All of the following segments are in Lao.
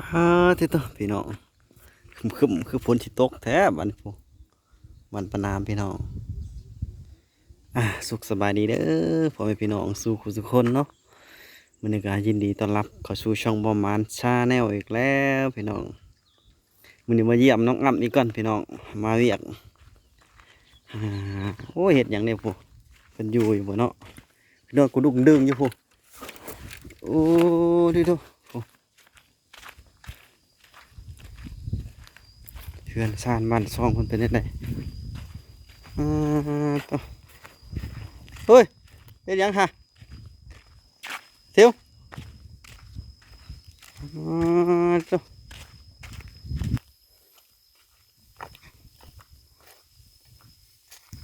ອາ ເທີໂຕ ພີ່ນ້ອງ ຄຶ້ມໆ ຄືຝົນຊິຕົກແທ້ບາດນີ້ພຸ້ນ ບ້ານປານາມ ພີ່ນ້ອງ. ອາ ສຸກສະບາຍດີເດີ ພໍ່ແມ່ພີ່ນ້ອງ ສູ່ຄູ່ສູ່ຄົນເນາະ. ມື້ນີ້ກໍຍິນດີຕ້ອນຮັບເຂົ້າສູ່ຊ່ອງບ່າວໝານ Channel ອີກແລ້ວ ພີ່ນ້ອງ. ມື້ນີ້ມາຢ້ຽມນ້ອງອ້ຳອີກກ່ອນ ພີ່ນ້ອງ ມາວຽກ. ອາ ໂອ້ຍ ເຮັດຫຍັງນີ້ພຸ້ນ ເພິ່ນຢູ່ຢູ່ບໍ່ເນາະ ພີ່ນ້ອງ. ກຸດຸກດຶງຢູ່ພຸ້ນ ໂອ້ ເທີໂຕ ເຮືອນຊານບ້ານຊ່ອງເພິ່ນເປັນຈັ່ງໃດ? ອາ ໂຕ ເຮີ້ຍ ເຮັດຫຍັງຫະ ທິວ? ອາ ໂຕ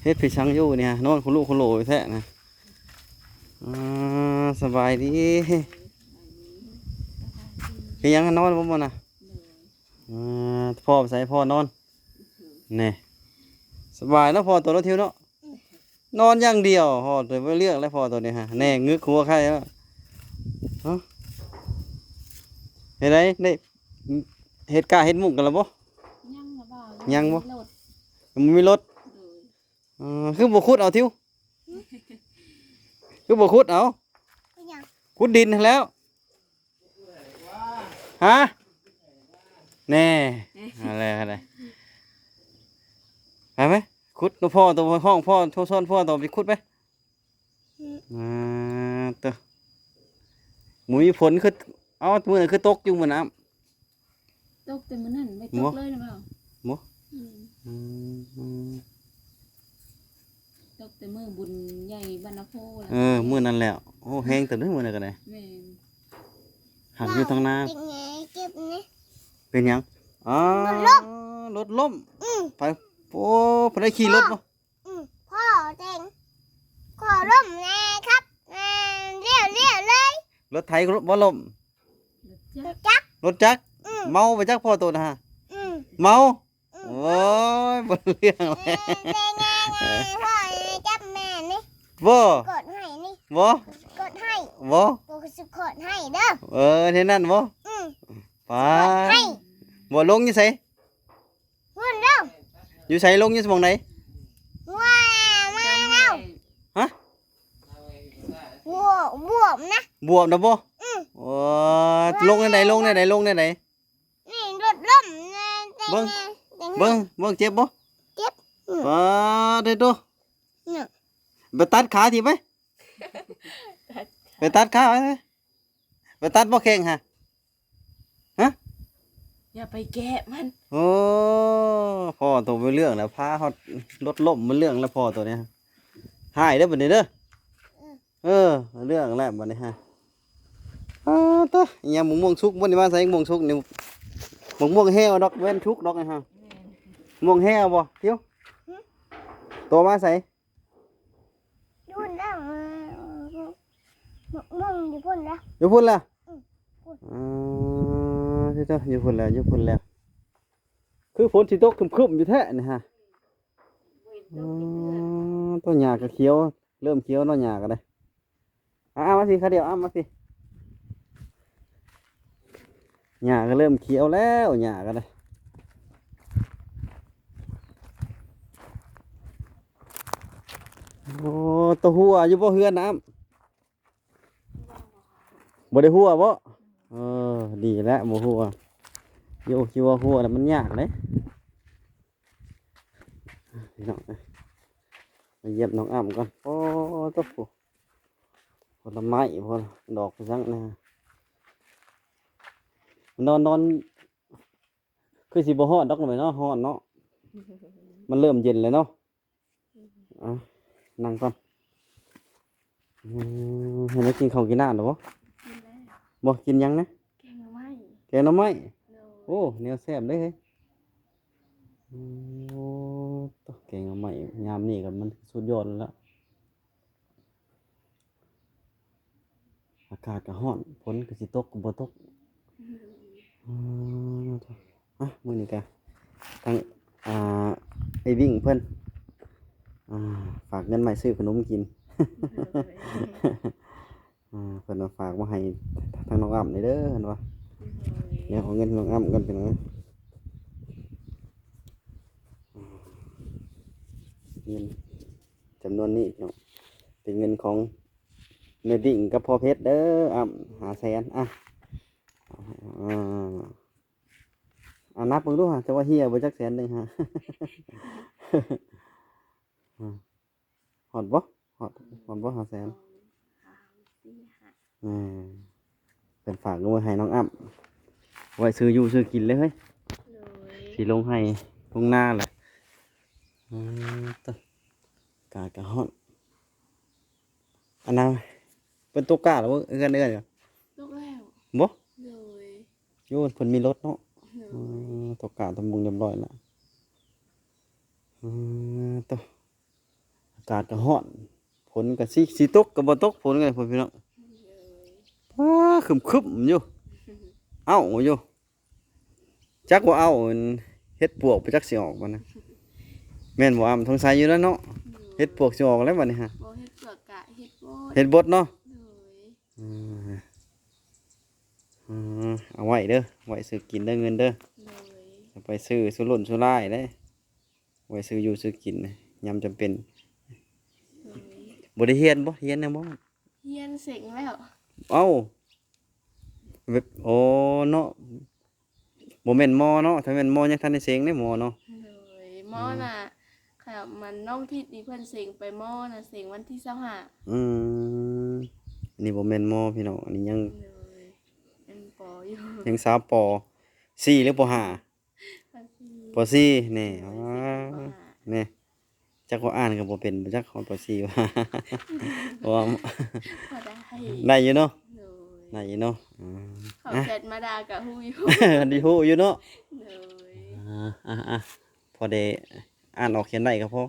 ເຮັດໄປສັງຢູ່ນີ້ ນອນໂຄໂລໂຄໂລຢູ່ແທ້ນະ. ອາ ສະບາຍດີ. ເຮັດຫຍັງ ນອນບໍ່ມື້ນະ? ອາ ພໍ່ໄປໃສ? ພໍ່ນອນ ແນ່ ສະບາຍເນາະ ພໍ່ໂຕເນາະ ທິວເນາະ. ນອນຢ່າງດຽວ ພໍ່ໂຕ ບໍ່ເລື່ອງແລ້ວ ພໍ່ໂຕນີ້ຫະ ແນ່ງຶກຫົວໄຄແລ້ວ. ເຮັດໃດ ໄດ້ເຮັດກ້າເຮັດມຸງກັນແລ້ວບໍ່? ຍັງລະບ່າວ ຍັງບໍ່? ຍັງບໍ່ມີລົດ ຍັງບໍ່ມີລົດ. ໂດຍ ເອີ ຄືບໍ່ຂຸດເອົາ ທິວ? ຄືບໍ່ຂຸດເອົາ? ເປັນຫຍັງ? ຂຸດດິນຫັ້ນແຫຼ້ວ. ຮະ? ແນ່ ຫັ້ນແຫຼະ ຫັ້ນແຫຼະ ໄປໄປ ຂຸດນຳພໍ່ໂຕ ຮ້ອງພໍ່ໂທ ຊ້ອນພໍ່ໂຕໄປຂຸດໄປ. ອືມ ອາ ເຕີ ບໍ່ມີຝົນຄື ເອົ້າ ມື້ນັ້ນຄືຕົກຢູ່ມື້ນະ? ຕົກແຕ່ມື້ນັ້ນ ບໍ່ຕົກເລີຍນະບ່າວ. ບໍ່? ອືມ ອືມ ອືມ ຕົກແຕ່ມື້ບຸນໃຫຍ່ບ້ານນາໂພລະ. ເອີ ມື້ນັ້ນແຫຼ້ວ ໂອ້ ແຮງເຕີບເດ້ມື້ນັ້ນກໍໄດ້. ແມ່ນ ຫັກຢູ່ທາງນາ. ເຈັບແນ່ ເຈັບແນ່. ເປັນຫຍັງ? ອໍ ລົດລົ້ມ ລົດລົ້ມ. ອືມ ໃຜ? ໂອ້ ໃຜໄດ້ຂີ່ລົດບໍ່? ອືມ ພໍ່ເຈັງ ຂໍລົມແນ່ຄັບ ແນ່ ລ້ຽວໆເລີຍ. ລົດໄຖບໍ່ລົ້ມ? ລົດຈັກ ລົດຈັກ. ອືມ ເມົາບໍ່ຈັກພໍ່ໂຕນະ? ອືມ ເມົາ. ອືມ ໂອ້ຍ ບໍ່ເລື່ອງແລ້ວ. ເອີ ແຕ່ແນ່ໆ ພໍ່ຈັບແມ່ນີ້ ບໍ່ ກົດໃຫ້ນີ້ ບໍ່ ກົດໃຫ້ ບໍ່ ກູຊິກົດໃຫ້ເດີ. ເອີ ເຮັດນັ້ນບໍ່? ອືມ ປາ ກົດໃຫ້. ບໍ່ ລົງຢູ່ໃສ? ພຸ້ນເດີ ຢູ່ໃສ? ລົງຢູ່ໝ່ອງໃດ? ວ່າມາແລ້ວ. ຮະ? ບວມ ບວມນະ ບວມນະບໍ່? ອືມ ໂອ້ຍ ລົງແນວໃດ? ລົງແນວໃດ? ລົງແນວໃດ? ນີ້ລົດລົ້ມແນ່ ເບິ່ງ ແຕ່ ເບິ່ງ ເບິ່ງ ເຈັບບໍ່? ເຈັບ. ອືມ ປາດເດີໂຕ ນີ້ ໄປຕັດຂາທີໄປ ຕັດຂາ ໄປຕັດຂາໄປ ໄປຕັດບໍ່ແຂ້ງຫະ? ຮະ? ຢ່າໄປແກະມັນ. ໂອ້ ພໍ່ໂຕເປັນເລື່ອງແລ້ວ ພາຮອດລົດລົ້ມເປັນເລື່ອງແລ້ວ ພໍ່ໂຕນີ້ ຮ້າຍເດີບັດນີ້ເດີ. ເອີ ເອີ ເລື່ອງແລ້ວບັດນີ້ຫະ. ອ້າ ຕາ ອີຫຍັງ ໝາກມ່ວງສຸກບໍ່ນີ້? ມາໃສ່ໝາກມ່ວງສຸກນີ້ ໝາກມ່ວງແຫ້ວດອກ ແມ່ນສຸກດອກນີ້ຫະ. ແມ່ນ ໝາກມ່ວງແຫ້ວບໍ່ ທິວ? ຫື? ໂຕມາໃສ? ຢູ່ພຸ້ນແລ້ວ ໝາກມ່ວງຢູ່ພຸ້ນແລ້ວ ຢູ່ພຸ້ນແລ້ວ. ອືມ ພຸ້ນ ອໍ ເຈົ້າ ຢູ່ພຸ້ນແລ້ວ ຢູ່ພຸ້ນແລ້ວ. ຄືຝົນຊິຕົກຄຶ້ມໆຢູ່ແທ້ນີ້ຫະ. ບໍ່ເຫັນຕົກຈັກເທື່ອ. ອໍ ໂຕຫຍ້າກໍຂຽວ ເລີ່ມຂຽວເນາະ ຫຍ້າກໍໄດ້. ອ່າ ມາຊິ ຂາດຽວ ອ່າ ມາຊິ. ຫຍ້າກໍເລີ່ມຂຽວແລ້ວ ຫຍ້າກໍໄດ້. ໂອ້ ໂຕຮົ່ວຢູ່ບໍ່ເຮືອນນະ? ບໍ່ໄດ້ຮົ່ວບໍ່? ເອີ ດີແລ້ວບໍ່ຮົ່ວ. ໂຍ ຊິວ່າຮົ່ວແລ້ວມັນຍາກເດ້. ພີ່ນ້ອງເອີຍ ມາຢ້ຽມນ້ອງອ້ຳກ່ອນ. ໂອ້ ໂຕ ຜົນລະໄມ້ ໂອ້ ດອກໄປສັງນະ. ນອນ ນອນ ຄືຊິບໍ່ຮ້ອນດອກແມ່ເນາະ ຮ້ອນເນາະ ມັນເລີ່ມເຢັນແລ້ວເນາະ. ອືມ ອ່ະ ນັ່ງກ່ອນ. ອືມ ເຫັນວ່າກິນເຂົ້າກິນນ້ຳແລ້ວບໍ່? ກິນແລ້ວ. ບໍ່ ກິນຫຍັງນະ? ແກງໜໍ່ໄມ້. ແກງໜໍ່ໄມ້? ໂດຍ. ໂອ້ ແນວແຊບເດ້ເຮີ້ຍ. ໂອ້ ໂຕ ແກງໜໍ່ໄມ້ຍາມນີ້ກໍມັນສຸດຍອດແລ້ວລະ. ອາກາດກໍຮ້ອນ ຝົນກໍຊິຕົກກໍບໍ່ຕົກ. ອືມ ອືມ ອ່ະ ມື້ນີ້ກະທາງ ອ່າ ອ້າຍວິ້ງເພິ່ນ ອ່າ ຝາກເງິນມາໃຫ້ຊື້ຂະໜົມກິນ. ໂດຍ. ອ່າ ເພິ່ນວ່າຝາກມາໃຫ້ທາງນ້ອງອ້ຳນີ້ເດີ ເພິ່ນວ່າ. ໂດຍ. ດຽວເອົາເງິນນ້ອງອ້ຳກ່ອນ ພີ່ນ້ອງເອີຍ. ເງິນຈຳນວນນີ້ເນາະ ເປັນເງິນຂອງແມ່ບິ້ງກັບພໍ່ເພັດເດີ. ອ້ຳ ຫ້າແສນ ອ່ະ ອ່າ ອ່າ ນັບເບິ່ງດູຫາ ຈະວ່າເຮຍບໍ່ຈັກແສນໜຶ່ງຫາ. ຮອດບໍ່? ຮອດ ຮອດບໍ່ ຫ້າແສນ? ສອງ ສາມ ສີ່ ຫ້າ ອ່າ ເພິ່ນຝາກເງິນໄວ້ໃຫ້ນ້ອງອ້ຳ ໄວ້ຊື້ຢູ່ຊື້ກິນເລີຍເຮີ້ຍ. ໂດຍ ຊິລົງໄຮ່ລົງນາແຫຼະ. ອ່າ ຕະ ອາກາດກະຮ້ອນ. ອັນນັ້ນ ເພິ່ນຕົກກ້າແລ້ວບໍ່? ເຮືອນເອື້ອຍ ຕົກແລ້ວ ບໍ່? ໂດຍ ຢູ່ເພິ່ນມີລົດເນາະ. ໂດຍ ເອີ ຕົກກ້າຕົກມຸງຮຽບຮ້ອຍແລ້ວ. ເອີ ຕະ ອາກາດກະຮ້ອນ ຝົນກະຊິ ຊິຕົກກະບໍ່ຕົກ ຝົນກະ ພຸ້ນພີ່ນ້ອງ. ໂດຍ ຟ້າຄຶ້ມໆຢູ່ ເອົ້າຢູ່ ຈັກວ່າເອົ້າອັນເຫັດປວກ ບໍ່ຈັກຊິອອກບໍ່ນະ. ແມ່ນບໍ່ອ້ຳ? ສົງໄສຢູ່ແລ້ວເນາະ. ໂດຍ ເຫັດປວກຊິອອກແລ້ວບັດນີ້ຫະ. ບໍ່ ເຫັດປວກກະເຫັດບົດ ເຫັດບົດເນາະ. ໂດຍ ອືມ ເອົາໄວ້ເດີ ໄວ້ຊື້ກິນເດີ ເງິນເດີ. ໂດຍ ໄປຊື້ສຸລຸ້ນສຸລາຍເດ້ ໄວ້ຊື້ຢູ່ຊື້ກິນຍາມຈຳເປັນ. ໂດຍ ບໍ່ໄດ້ຮຽນບໍ່? ຮຽນແນວບໍ່? ຮຽນເສັງແລ້ວ. ເອົ້າ ແບບ ໂອ້ ເນາະ ບໍ່ແມ່ນມໍເນາະ. ຖ້າແມ່ນມໍຍັງທັນໄດ້ເສັງເດ້ ມໍເນາະ. ໂດຍ ມໍ ອືມ ນະ ຄັນມັນນ້ອງທິດນີ້ເພິ່ນເສັງໄປມໍນະ ເສັງວັນທີຊາວຫ້າ. ອືມ ອັນນີ້ບໍ່ແມ່ນມໍພີ່ນ້ອງ ອັນນີ້ຍັງ ໂດຍ ຍັງປໍຢູ່ ຍັງສາວປໍສີ່ ຫຼື ປໍຫ້າ? ປໍສີ່ ປໍສີ່ ນີ້ ໂດຍ ອາ ສິບປໍຫ້າ ນີ້ ຈັກວ່າອ່ານກໍບໍ່ເປັນ ຈັກຮອດປໍສີ່ວ່າ ເພາະວ່າ ພໍໄດ້ ໄດ້ຢູ່ເນາະ. ໂດຍ ໄດ້ຢູ່ເນາະ. ອືມ ເຂົາ ອ່ະ ແຊັດມາດ່າກໍຮູ້ຢູ່ ອັນນີ້ຮູ້ຢູ່ເນາະ. ໂດຍ ອ່າ ອ່າ ພໍໄດ້ອ່ານອອກຂຽນໄດ້ກໍພໍ. ໂ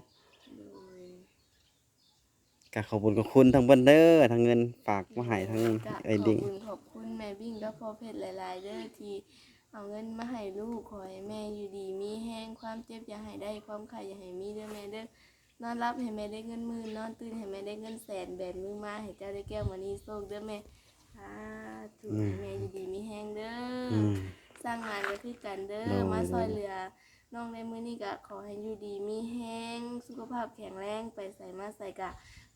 ດຍ ກໍຂອບຄຸນຂອບຄຸນທັງເພິ່ນເດີ ທັງເງິນຝາກມາໃຫ້ ໂດຍ ທັງ ກໍ ເອື້ອຍບິ້ງ ຂອບຄຸນຂອບຄຸນແມ່ບິ້ງກັບພໍ່ເພັດຫຼາຍໆເດີ ທີ່ເອົາເງິນມາໃຫ້ລູກ. ຂໍໃຫ້ແມ່ຢູ່ດີມີແຮງ ຄວາມເຈັບຢ່າໃຫ້ໄດ້ ຄວາມໄຂ້ຢ່າໃຫ້ມີເດີແມ່ເດີ. ນອນຫຼັບໃຫ້ແມ່ໄດ້ເງິນໝື່ນ ນອນຕື່ນໃຫ້ແມ່ໄດ້ເງິນແສນ ແບມືມາໃຫ້ເຈົ້າໄດ້ແກ້ວມະນີໂຊກເດີແມ່. ສາທຸ ອືມ ໃຫ້ແມ່ຢູ່ດີມີແຮງເດີ. ອືມ ສ້າງງານກໍຄືກັນເດີ ໂດຍ ມາຊ່ອຍເຫຼືອນ້ອງໃນມື້ນີ້ ກໍຂໍໃຫ້ຢູ່ດີມີແຮງ ສຸຂະພາບແຂງແຮງ ໄປໃສມາໃສກໍ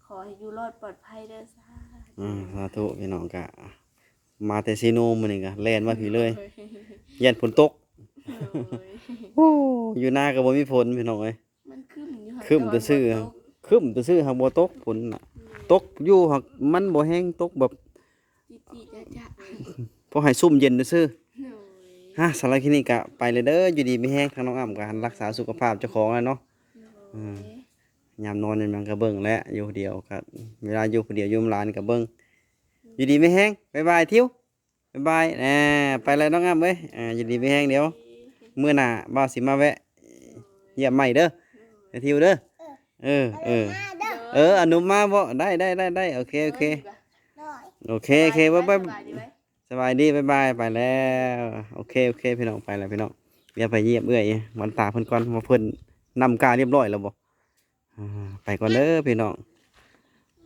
ຂໍໃຫ້ຢູ່ລອດປອດໄພເດີ. ສາທຸ ອືມ ສາທຸ. ພີ່ນ້ອງ ກະມາແຕ່ເຊໂນ ມື້ນີ້ກະແລ່ນມາພີ້ເລີຍ ໂດຍ ຢ້ານຝົນຕົກ. ໂດຍ ໂອ້ ຢູ່ນາກໍບໍ່ມີຝົນ ພີ່ນ້ອງເອີຍ. ມັນຄຶ້ມຢູ່ ຄຶ້ມແຕ່ຊື່ ແຕ່ວ່າບໍ່ຕົກ ຄຶ້ມແຕ່ຊື່ ຫາກບໍ່ຕົກຝົນນະ. ອືມ ຕົກຢູ່ຫາກມັນບໍ່ແຮງ ຕົກແບບຈິໆຈະໆ ພໍໃຫ້ຊຸ່ມເຢັນຊື່. ໂດຍ ຮະ ສຳລັບຄລິບນີ້ກະໄປເລີຍເດີ ຢູ່ດີມີແຮງ. ທາງນ້ອງອ້ຳກະຮັກສາສຸຂະພາບເຈົ້າຂອງແລ້ວເນາະ. ໂດຍ ອືມ ຍາມນອນຍາມຫຍັງກະເບິ່ງແຫຼະ ຢູ່ຜູ້ດຽວກະ ເວລາຢູ່ຜູ້ດຽວຢູ່ນຳຫຼານກະເບິ່ງ. ອືມ ຢູ່ດີມີແຮງ ບາຍບາຍ ທິວ. ບາຍບາຍ ແອ ໄປແລ້ວນ້ອງອ້ຳເອີຍ ອ່າ ຢູ່ດີມີແຮງ ດຽວມື້ໜ້າບ່າວຊິມາແວະຢ້ຽມໃໝ່ເດີ. ໄປທິວເດີ ເອີ ເອີ ເອີ ອະນຸມມາບໍ? ໄດ້ ໄດ້ ໄດ້ ໄດ້ ໂອເຄ ໂອເຄ ໂອເຄ ໂອເຄ ບາຍບາຍ ສະບາຍດີ ບາຍບາຍ ໄປແລ້ວ ໂອເຄ ໂອເຄ ພີ່ນ້ອງ ໄປແລ້ວພີ່ນ້ອງ. ດຽວໄປຢ້ຽມເອື້ອຍວັນຕາເພິ່ນກ່ອນ ວ່າເພິ່ນນຳກາຮຽບຮ້ອຍແລ້ວບໍ? ອ່າ ໄປກ່ອນເດີພີ່ນ້ອງ.